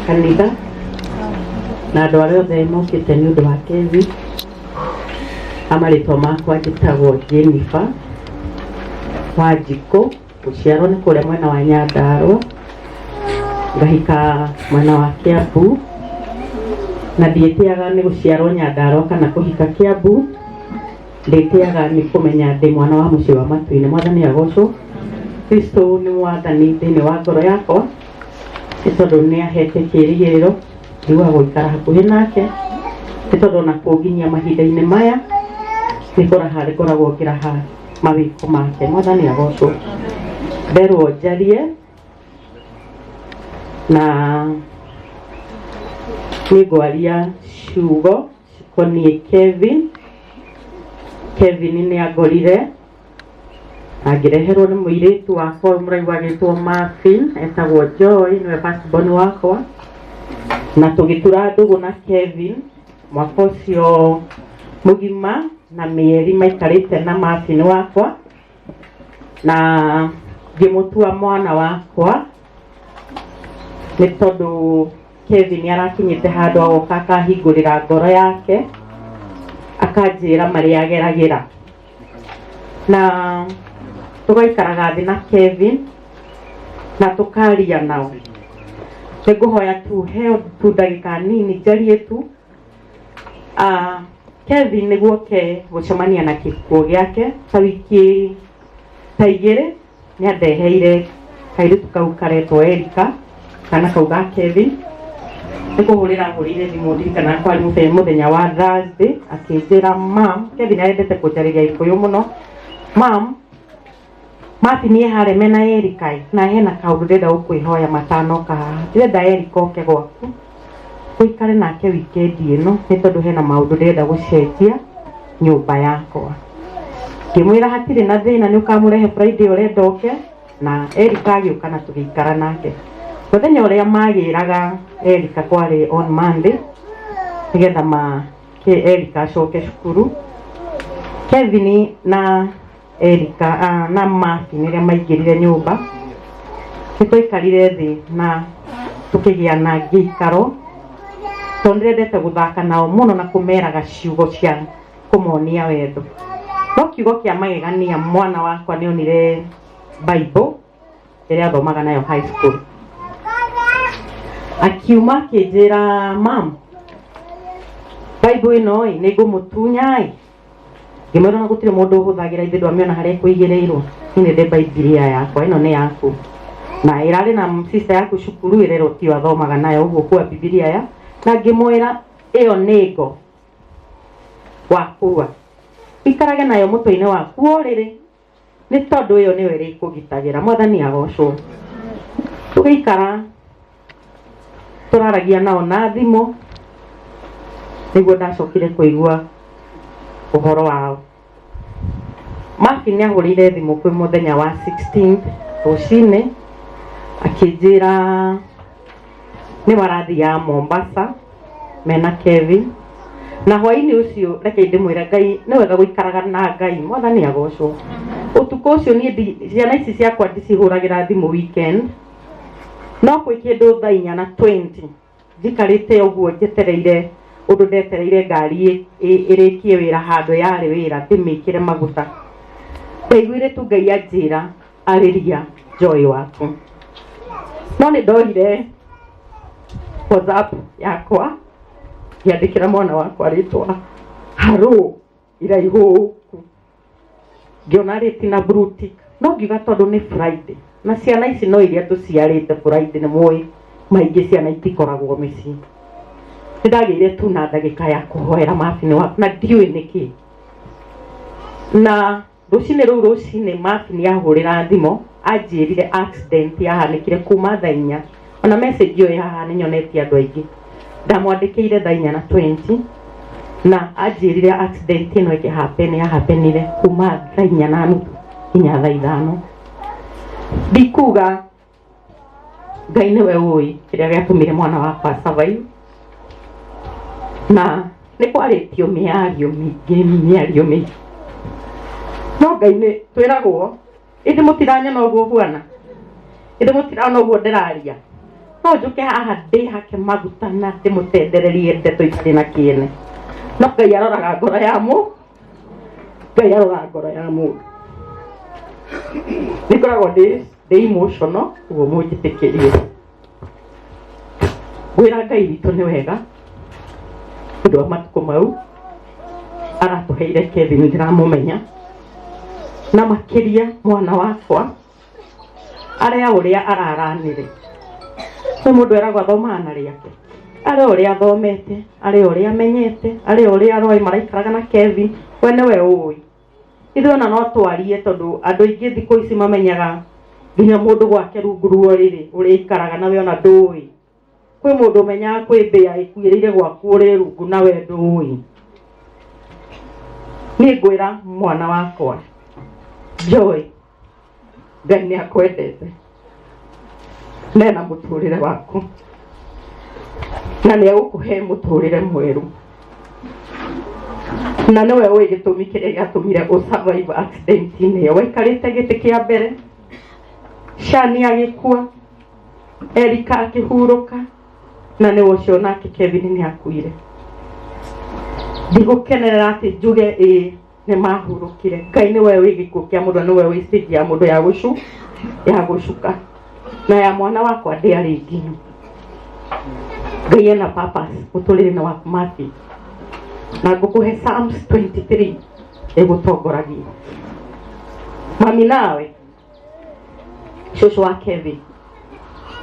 Kanitha na andũ arĩa othe mokĩte nĩ ũndũ wa Kevin. Amarĩtwa makwa njĩtagwo Jennifer Wanjikũ, gũciarwo nĩ kũrĩa mwena wa Nyandarũa, ngahika mwena wa Kiambu, na ndiĩtĩaga nĩ gũciarwo Nyandarũa kana kũhika Kiambu, ndĩtĩaga nĩ kũmenya ndĩ mwana wa mũciĩ wa matu-inĩ. Mwathani agocwo. Kristo nĩ mwathani thĩinĩ wa ngoro yakwa, nĩ tondũ nĩ ahete kĩĩrĩgĩrĩro njiguaga gũikara hakuhĩ nake, nĩ tondũ ona kũnginyia mahinda-inĩ maya nĩ kũraha ngoragwo ngĩraha mawĩko make. Mwathani agocwo. Nderwo njarie na nĩ ngwaria ciugo cikoniĩ Kevin. Kevin nĩ angorire na ngĩreherwo nĩ mũirĩtu wakwa ũyũ mũraigua agĩtwo Marvin, etagwo Joy, nĩwe first born wakwa, na tũgĩtura ndũgũ na Kevin mwaka ũcio mũgima na mĩeri maikarĩte na Marvin wakwa, na ngĩmũtua mwana wakwa nĩ tondũ Kevin nĩ arakinyĩte handũ agoka akahingũrĩra ngoro yake akanjĩra marĩa ageragĩra, na tũgaikaraga thĩ na Kevin na tũkaria nao. Nĩ ngũhoya tu heo tu ndagĩka nini njarie tu. Kevin nĩguo oke gũcemania na gĩkuũ gĩake ta wiki ta igĩrĩ, nĩ andeheire kairĩtu kau karetwo Erika, kana kau ga Kevin. Nĩ kũhũrĩra ahũrĩire thimũ, ndirikanaga kwarĩ mũthenya wa Thursday, akĩnjĩra, "Mam," Kevin arendete kũnjarĩria Gĩkũyũ mũno, "Mam, Martin e harĩa mena Erika ĩ, na hena kaũndũ ndĩrenda gũkwĩhoya matanoka haha. Ndĩrenda Erika oke gwaku ũikare nake weekend ĩno, nĩ tondũ hena maũndũ ndĩrenda gũcenjia nyũmba yakwa." Ngĩmwĩra hatirĩ na thĩna, nĩ ũkamũrehe Friday ũrenda oke, na Erika agĩũka na tũgĩikara nake. Mũthenya ũrĩa magĩraga Erika kwarĩ on Monday, nĩgetha ma Erika acoke cukuru. Kevin na Erika na Martin rĩrĩa maingĩrire nyũmba, nĩ twaikarire thĩ na tũkĩgĩa na ngĩikaro, tondũ nĩndendete gũthaka nao mũno na kũmeraga ciugo cia kũmonia wendo. No kiugo kĩa magegania, mwana wakwa nĩ onire Bible ĩrĩa athomaga nayo high school, akiuma akĩnjĩra, "Mam, Bible ĩno ĩ nĩ ngũmũtunya ĩ." Ngĩmwĩra ona gũtirĩ mũndũ ũhũthagĩra, ithe ndwamĩona harĩa ĩkũigĩrĩirwo? Niĩ nĩ ndĩ Bibilia yakwa, ĩno nĩ yaku, na ĩrarĩ na sister yaku cukuru ĩrerwo tiyo athomaga nayo, ũguo kua Bibilia ya. Na ngĩmwĩra ĩyo nĩ ngo wakua, ikarage nayo mũtwe-inĩ waku ũrĩrĩ, nĩ tondũ ĩyo nĩyo ĩrĩkũgitagĩra. Mwathani agocwo. Tũgĩikara tũraragia nao na thimũ, nĩguo ndacokire kũigua ũhoro wao. Martin nĩ ahũrĩire thimũ kwĩ mũthenya wa 16th rũcinĩ, akĩnjĩra nĩ marathiaga Mombasa mena Kevin na hwainĩ ũcio. Reke ndĩmwĩre, Ngai nĩ wega gũikaraga na Ngai. Mwathani agocwo. Ũtukũ ũcio niĩ ciana ici ciakwa ndicihũragĩra thimũ weekend, no kwĩ kĩndũ thaa 4 na 20 njikarĩte ũguo njetereire ũndũ, ndetereire ngari ĩrĩkie wĩra handũ yarĩ wĩra, ndĩmĩkĩre maguta, ndaiguire tu Ngai anjĩra, "Arĩria Joy waku." No nĩ ndoire WhatsApp yakwa, ngĩandĩkĩra mwana wakwa rĩtwa harũ iraihu, ngĩona rĩti na blue tick, no ngiuga tondũ nĩ Friday na ciana ici no iria tũciarĩte Friday, nĩ mũĩ maingĩ ciana itikoragwo mĩciĩ, nĩ ndagĩire tu na ndagĩka ya kũhoera Martin waku na ndiũĩ nĩkĩ. Na rũcinĩ rũu rũcinĩ Martin ahũrĩra thimũ anjĩrire accident yahanĩkire kuma thaa 4. Ona message ĩyo ĩ haha nĩ nyonetie andũ aingĩ, ndamwandĩkĩire thaa 4 na 20, na anjĩrire accident ĩno ĩkĩhappen yahapenire kuma thaa 4 na nuthu nginya thaa 5. Ndikuga Ngai nĩwe ũĩ kĩrĩa gĩatũmire mwana wakwa survive, na nĩ kwarĩtio mĩario mĩingĩ, mĩario mĩingĩ, no Ngai nĩ twĩragwo ĩndĩ mũtiranyona ũguo huana, ĩndĩ mũtirona ũguo ndĩraria. No njũke haha ndĩhake maguta na ndĩmũtendererie ndeto itarĩ na kĩene, no Ngai aroraga ngoro ya mũ Ngai aroraga ngoro ya mũndũ. Nĩ ngoragwo ndĩ emotional, ũguo mũnjĩtĩkĩrie. Ngwĩra Ngai witũ nĩ wega ũndũ wa matukũ mau aratũheire Kevin, ndĩramũmenya na makĩria mwana wakwa arĩa ũrĩa araranire. Kwĩ mũndũ eragwo athomaga na rĩake, arĩa ũrĩa athomete, arĩa ũrĩa amenyete, arĩa ũrĩa aroĩ maraikaraga na Kevin, we nĩwe ũĩ. Ithuĩ ona no twarie tondũ andũ aingĩ thikũ ici mamenyaga nginya mũndũ gwake rungu rwa ũrĩrĩ ũrĩa aikaraga nawe ona ndũĩ. Kwĩ mũndũ ũmenyaga kwĩ mbĩa ĩkuĩrĩire gwaku ũrĩ rungu nawe ndũĩ. Niĩ ngwĩra mwana wakwa Joy, Ngai nĩ akwendete nena mũtũrĩre waku na nĩ egũkũhe mũtũrĩre mwerũ, na nĩwe ũĩ gĩtũmi kĩrĩa gĩatũmire ũ survive accident-inĩ ĩyo. Waikarĩte gĩtĩ kĩa mbere, Shani agĩkua, Erika akĩhurũka, na nĩwe ũcio nake Kevin nĩ akuire. Ndigũkenerera atĩ njuge ĩĩ nĩ mahurũkire. Ngai nĩwe wĩ gĩkuũ kĩa mũndũ na nĩwe wĩ stage ya mũndũ ya gũcuka, na ya mwana wakwa ndĩarĩ nginyu. Ngai ena purpose mũtũrĩre-inĩ waku Matthew, na ngũkũhe Psalms 23 ĩgũtongoragia. Mami nawe cũcũ wa Kevin,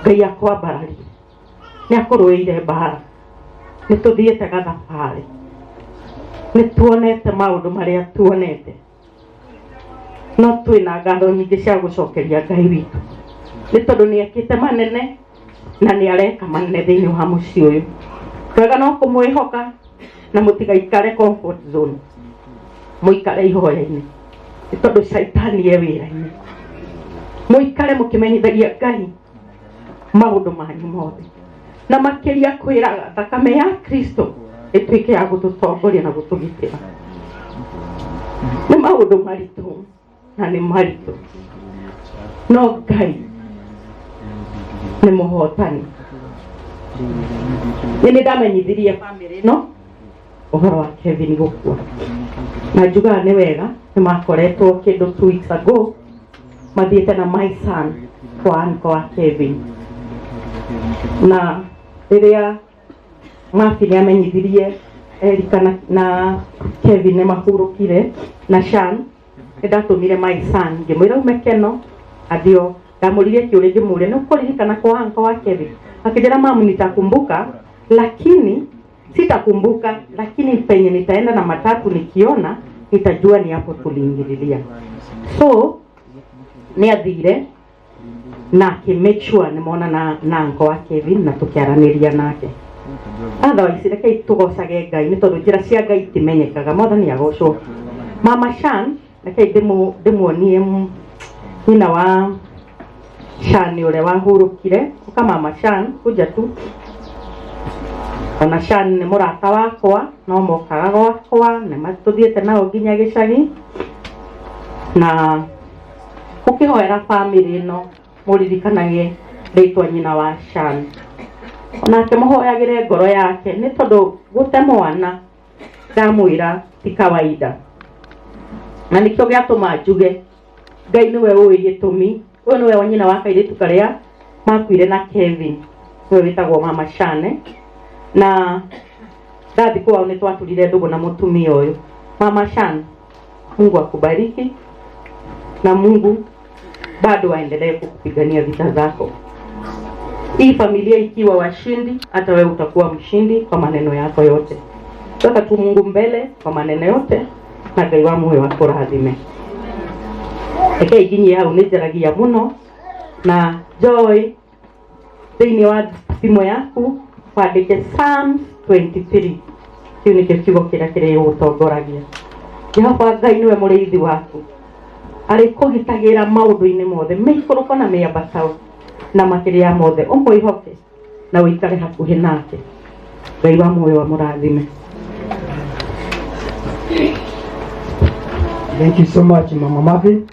Ngai akwambararie, nĩ akũrũĩire mbara, nĩ tũthiĩte gathabarĩ, nĩ tuonete maũndũ marĩa tuonete, no twĩna ngatho nyingĩ cia gũcokeria Ngai witũ nĩ tondũ nĩ ekĩte manene na nĩ areka manene thĩinĩ wa mũciĩ ũyũ. Wega no kũmwĩhoka na mũtigaikare comfort zone, mũikare ihoya-inĩ nĩ tondũ caitani e wĩra-inĩ. Mũikare mũkĩmenyithagia Ngai maũndũ manyu mothe, na makĩria kwĩraga thakame ya Kristo ĩtuĩke ya gũtũtongoria na gũtũgitĩra. Nĩ maũndũ maritũ na nĩ maritũ, no Ngai nĩ mũhotani. Nĩ nĩ ndamenyithirie bamĩrĩ ĩno ũhoro wa Kevin gũkua, na njugaga nĩ wega nĩ makoretwo kĩndũ 2 weeks ago mathiĩte na my son kwa uncle wa Kevin, na rĩrĩa Murphy nĩ amenyithirie Erika na Kevin nĩ mahurũkire na Shan, nĩ ndatũmire my son ngĩmwĩra ume Keno athio. Ndamũririe kĩũria ngĩmũria, nĩ ũkũririkana kwa uncle wa Kevin? Akĩnjĩra, "Mamu, nitakumbuka, lakini sitakumbuka, lakini penye nitaenda na matatu nikiona nitajua ni hapo tuliingililia." So nĩ athire na akĩ make sure nĩ mona na uncle wa Kevin na tũkĩaranĩria nake. Otherwise rekei tũgocage Ngai nĩ tondũ njĩra cia Ngai itimenyekaga. Mwathani agocwo. Mama Shan, rekei ndĩmuonie nyina wa Shan ũrĩa wahurũkire. Ũka Mama Shan, kuja tu. Ona Shan nĩ mũrata wakwa, no mokaga gwakwa, nĩ tũthiĩte nao nginya gĩcagi, na ũkĩhoera bamĩrĩ ĩno mũririkanage rĩtwa nyina wa Shan, onake mũhoyagĩre ngoro yake nĩ tondũ gũte mwana ndamwĩra ti kawaida, na nĩkĩo gĩatũma njuge Ngai nĩwe ũĩ gĩtũmi. Ũyũ nĩwe nyina wa kairĩtu karĩa makuire na Kevin, nĩwe wĩtagwo Mama Shane, na ndathi kwao nĩ twaturire ndũgũ na mũtumia ũyũ. Mama Shan, Mungu akubariki na Mungu bado aendelee kukupigania vita zako. Hii familia ikiwa washindi, hata wewe utakuwa mshindi kwa maneno yako yote. Weka tu Mungu mbele kwa maneno yote na Ngai wa muoyo akũrathime. Rekei nginyie hau, nĩ njaragia mũno. Na Joy, thĩinĩ wa thimũ yaku wandĩke Psalms 23, kĩu nĩkĩo kiugo kĩrĩa kĩrĩgũtongoragia. Jehova Ngai nĩwe mũrĩithi waku, arĩkũgitagĩra maũndũ-inĩ mothe, mĩikũrũko na mĩambatao, na makĩria ya mothe ũmwĩhoke na ũikare hakuhĩ nake. Ngai wa muoyo amũrathime. Thank you so much, Mama Mavi.